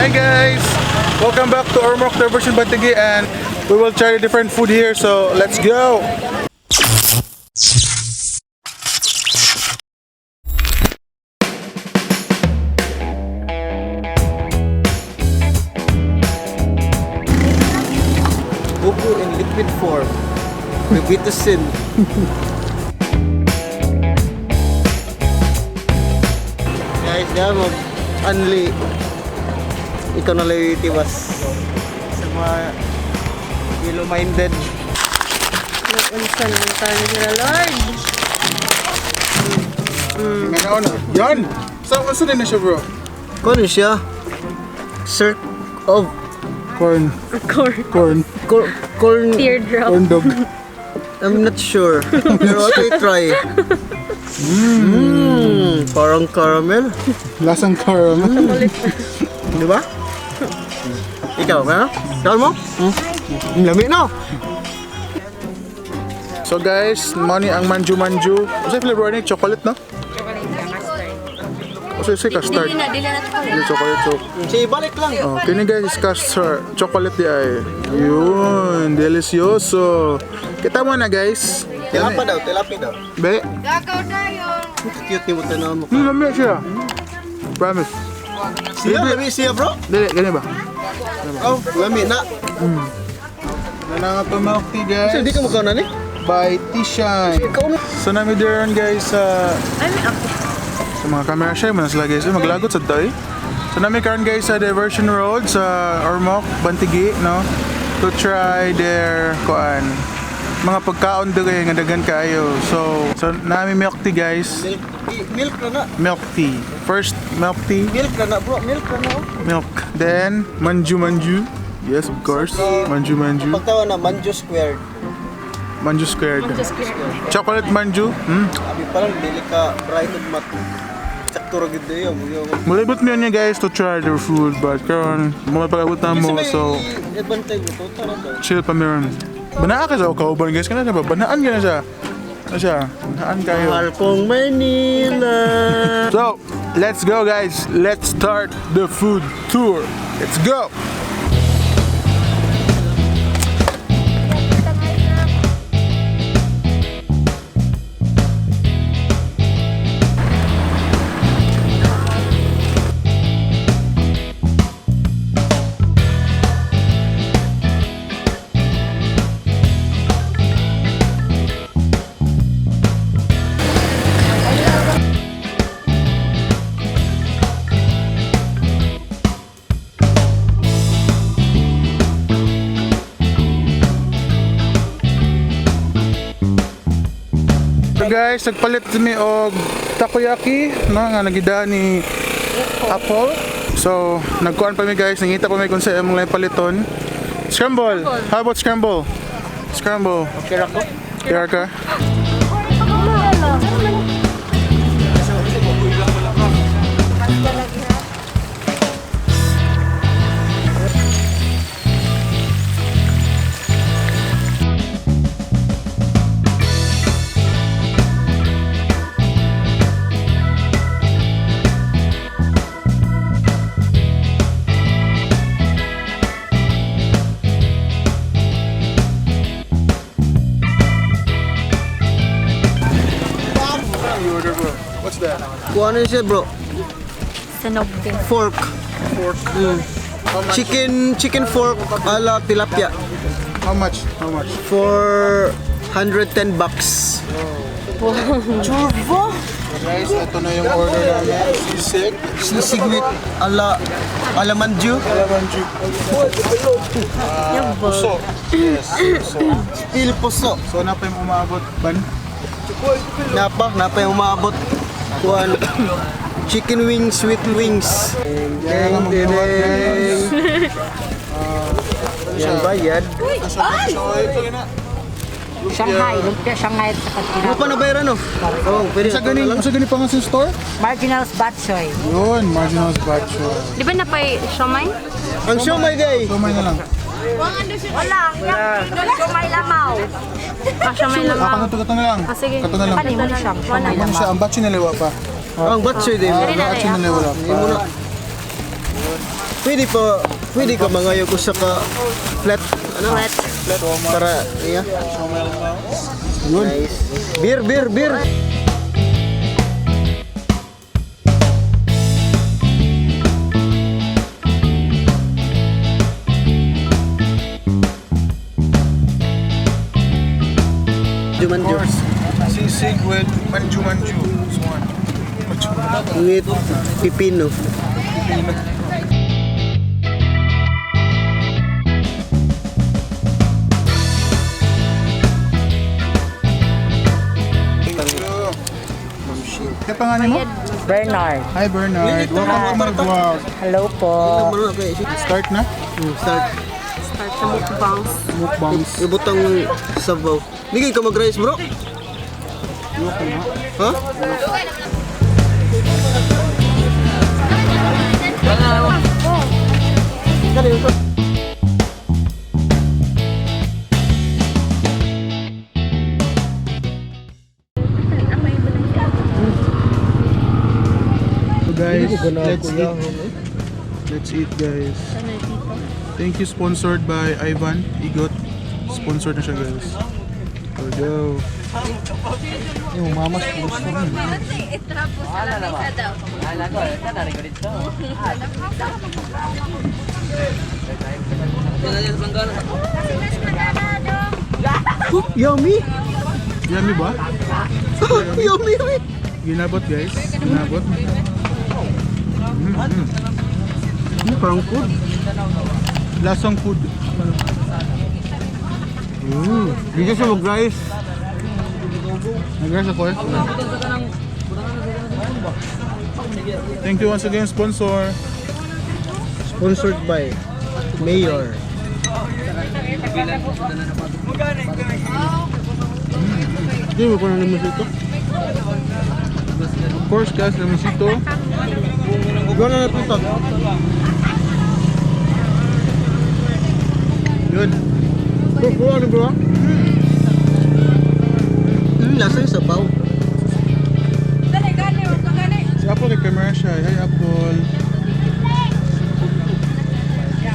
Hi guys! Welcome back to Ormoc Diversion Bantigue, and we will try the different food here, so let's go! Buko in liquid form. Robitussin. Guys, ya mag unli ikaw na lang yung tiwas sa mga yellow-minded. Nag-unsa naman tayo sila, Lord. Nga na. Yan! So, unsa din na siya, bro? Kung ano siya? Circ of Corn. Corn. Corn. corn. Teardrop. Corn dog. I'm not sure. Pero what I try. Parang caramel. Lasang caramel. Di ba? Ikaw, ha? Ikaw mo? Mm. Ang lami, no? So guys, money ang manju-manju. Unsa flavor ni? Chocolate, no? Chocolate. Unsa custard? Dili na, dili na chocolate. Dili chocolate. So, Sige, balik lang. oh, kini guys is custard. Chocolate di ay. Yun, delicioso. Kita mo na, guys. Tilapa daw, tilapia daw. Be, Cute ni mo tanaw mo. Lami siya. Promise. Siya, lami siya, bro. Dili, ganyan ba? Oh, lami na. Nananga to milk tea, guys. Kasi di ka mukha na ni. By T-Shine. Ikaw na. So nami diron, guys, sa Ay, may ako. sa mga camera shy man sila, guys. Ay, maglagot sa toy. So nami karon, guys, sa Diversion Road sa Ormoc, Bantigue, no? To try their kuan mga pagkaon diri nga daghan kaayo. So nami milk tea, guys. Milk, milk na na. Milk tea. First milk tea, Milk na na, bro. Milk na na. Oh. Milk. Then manju manju. Yes, of course. Manju manju. Pagtawa na, manjo squared. Manju squared. Just clear. Chocolate manju. Abi pa lang, dili ka bright ug mat. Sakto ra gid dayo. Mulibot mi niya, guys, to try their food, but karon mo pag-abot na mo, so Advantage mo, total na daw. chill pa meron. Banaa ka sa kauban, guys, kana siya ba? Banaan ka na siya. Ano siya? Banaan kayo. Mahal kong Manila. So, let's go, guys. Let's start the food tour. Let's go. So guys, nagpalit mi og takoyaki, no, nga nagida ni Apple. So, nagkuan pa mi, guys, nangita pa mi kung sa imong laing paliton. Scramble. How about scramble? Scramble. Okay ra ko. Kaya ka? You order, bro. What's that? Kuha na siya, bro. Sanog din. Fork. Fork. How much? Chicken fork ala tilapia. How much? How much? For $110. Churvo? Guys, ito na yung order namin. Sisig. Sisig with ala manju. Manju. Puso. Yes, puso. Spill puso. So, na pa yung umabot, ban? Napa yung umaabot. Kuan. Chicken wings with wings. Yan ang magbuhat, guys. Yan bayad. Ay! Shanghai, lumpia Shanghai at saka Mo pa na bayaran no? Oh, pwede Sa ganing, sa ganing pangalan sa store? Marginals Batchoy. Yun, Marginals Batcho. Di ba napay siomay? Ang siomay day. Sumay na lang. Wala, siomay lamaw. Ah, siomay Ah, lamang. kato, kato na lang. Ah, sige. Kato na lang. Ano mo siya? Siomay Ano siya, lamaw. ang batcho nila wala pa. Ang batchoy day. Ah, ang batcho nila wala pa. Pwede pa, pwede ka mangayo ko sa ka flat, ano? Flat. Flat. Para, iya. Nice. Beer, beer, beer. Jumanjo. Sisig with manju manju. This one. Manju manju. With pipino. Kaya pangalan mo? Bernard. Hi, Bernard. Welcome to my vlog. Hello po. Start na? Start. Start sa mukbangs. Mukbangs. Ibutang sabaw. Hindi ka mag-rice, bro? Ha? So guys, let's eat. Let's eat, guys. Thank you, sponsored by Ivan Igot. Sponsored na siya, guys. There we go. Yung mama sponsor. Yummy! Yummy ba? Yummy, yummy! Ginabot, guys. Ginabot. Parang food. Lasang food. Hindi siya mag-rice. Nag-rice ako eh. Thank you once again, sponsor. Sponsored by Mayor. Hindi mo ko na naman ito. Of course, guys, lemonsito. Gano'n na ito. Yun. Bro, bro, ano bro? Lasa yung sabaw. Si Apple kay camera siya. Hi, Apple.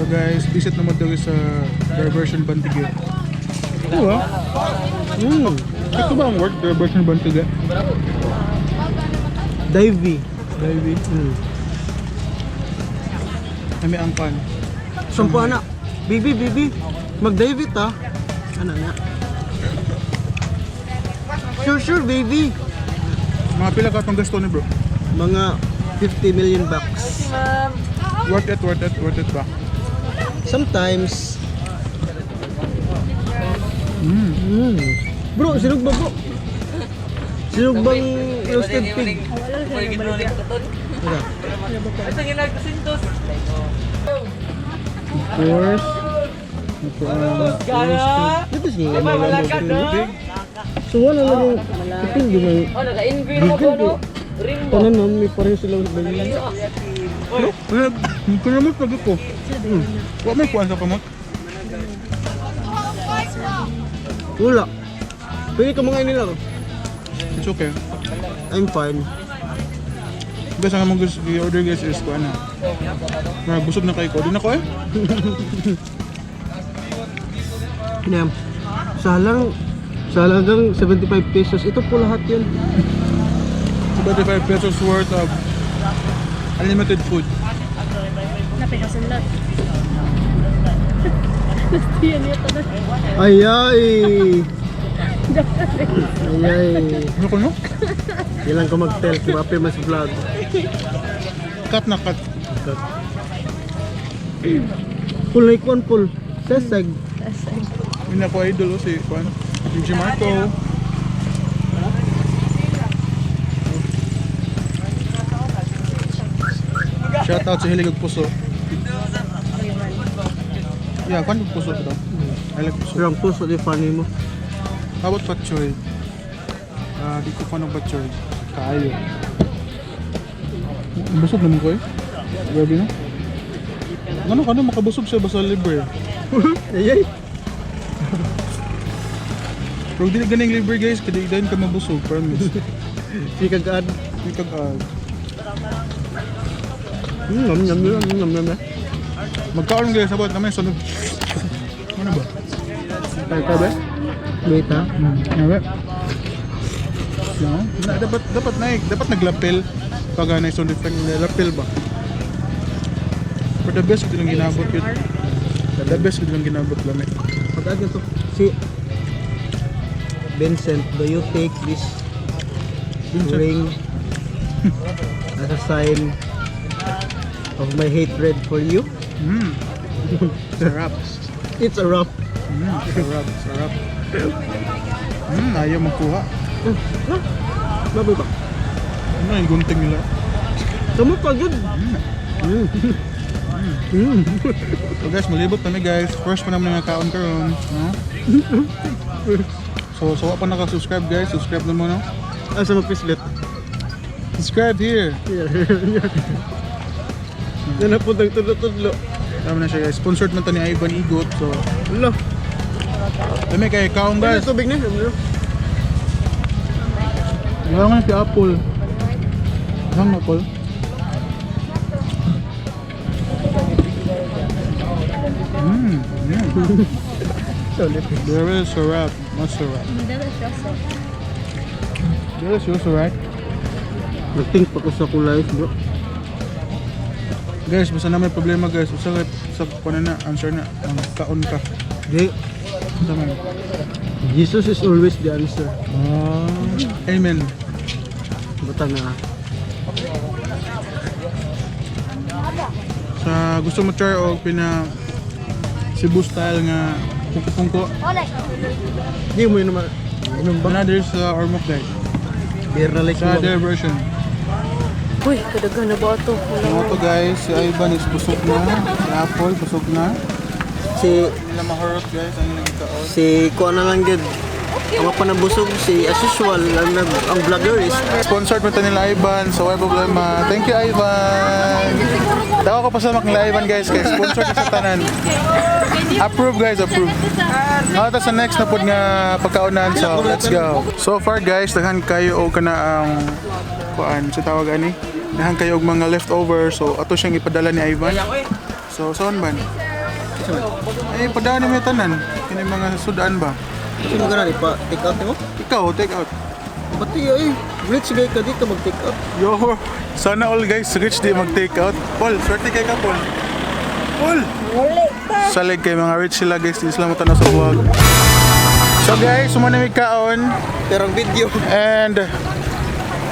So guys, visit naman daw sa Diversion Bantigue. Oo ah. Ito ba ang work, Diversion Bantigue? Divey. Divey. Nami ang pan. Sampu na. Bibi, bibi. Mag-dive ta. Ano na? Sure, sure, baby. Mga pila ka itong gasto ni bro? Mga 50 million bucks. Worth it, worth it, worth it ba? Sometimes. Mm. Bro, sinog ba, bro? Sinog bang roasted pig? Wala. Of course. Ito ang roasted Dito siya yung pig. So wala lang yung ipin di man. Vegan eh. Tanan nun, may pareho sila ng vegan. Kinamot lagi ko. Wa may kuan sa kamot. Wala. Pwede ka mga nila. It's okay. I'm fine. Guys, ang among gusto i-order, guys, is kuan na. Mga busog na kayo ko. Di na ko eh. Yan. Sa halagang 75 pesos, ito po lahat yun. 25 pesos worth of unlimited food. Napikasunod. Ay ay! Ay ay! Ano ko no? Kailan ko mag-tell, kibape mas vlog. Cut na cut. Full like one full. Seseg. Yun ako idol oh, si kuan. DJ Marco. Shout out sa Hilig ug Puso. Yeah, kuan ug puso to. I like puso. Pero ang puso di funny mo. How about batchoy? Ah, di ko fan og batchoy. Kaayo. Busog naman ko eh. Grabe no? Ano ka na makabusog siya basta libre. Ay ay! Pero dili ganing libre, guys, kay di dayon ka mabusog, promise. Sige kag-add. Di kag ah. Yum, yum, yum, yum, yum, yum. Magkaon guys, sabot naman sunog. Ano ba? Kaya ka ba? Wait ha. Ano ba? No? Na, dapat dapat na dapat naglapel pag na sound effect, lapel ba? For the best gud lang ginabot yun. The best gud lang ginabot lami. Pag to. Si Vincent, do you take this Vincent. ring as a sign of my hatred for you? Sarap. It's a wrap. Sarap, sarap. Ayaw magkuha. Baboy ba? Ano yung gunting nila? Tama pa, good. So guys, malibot kami guys. First pa naman nga kaon karon, no? So wa pa naka-subscribe guys, subscribe na mo, no? Asa magpislit? Subscribe here. Nanapuntang tudlo-tudlo. Tama na siya guys. Sponsored man to ni Ivan Igot. So, Wala. dami kay kaon Guys, guys. tubig na. Wala nga si Apple. Ang Apple. Yeah. Solid. There is a wrap. What's a wrap? Delicioso, right? Nag-think pa ko sa kulay, bro. Guys, basta na may problema guys. Usa kay sa kuno na answer na ang kaon ka. Di, Unsa man? Jesus is always the answer. Ah, amen. Bata na. Sa gusto mo try og pina Cebu style nga pungko-pungko. Di mo yun naman. Inom ba? Another sa Ormoc guys. Beer na like Sa mo. other version. Uy, kadaghan na ba ito? So ito guys, si Ivan is busog na. Si Apple busog na. Si, Nila mahurot guys, ang ilang kaon. si kuha na lang gid. Ang panabusog si as usual ang vlogger is Sponsored mo to nila Ivan, so wala problema. Thank you Ivan. Dawa ko pasalamat nila Ivan guys kay sponsored sa tanan. Approve guys, approve. Ah, ta sa next na pod nga pagkaunan, so let's go. So far guys, daghan kayo og kana ang kuan sa tawag ani. Daghan kayo og mga leftover, so ato siyang ipadala ni Ivan. So saan ban? Eh, padala ni may tanan. Kini mga sudan ba? Sino ka na pa take out mo? Ikaw, take out. Pati ay rich guy ka di ka mag take out. Yo, sana all guys rich di mag take out. Paul, swerte kay ka Paul. Paul. Salig kay mga rich sila guys, di sila matanaw sa vlog. So guys, sumana mi kaon Pero ang video and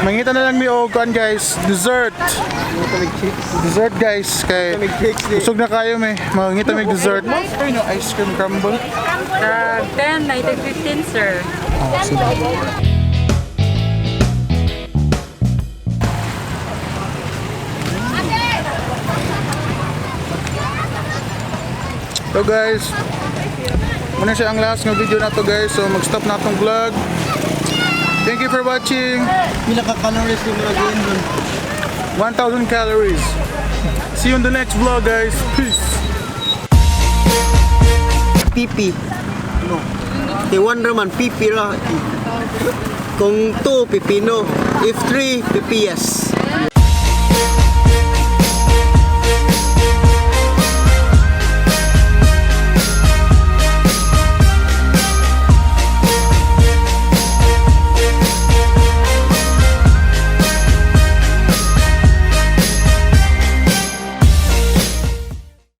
mangita na lang mi og kuan guys, dessert. Kami cakes. Dessert guys kay Kami cakes di. busog na kayo may mangita mi dessert. Ano ice cream crumble? 10, 9, 15, sir. Oh, sige. So guys, muna siya ang last nga video na to guys. So mag-stop na atong vlog. Thank you for watching. Pila ka calories yung mga gain dun. 1,000 calories. See you in the next vlog guys. Peace. PP. No. Ti one raman PP ra. Kung 2 pipino, if 3 PPS.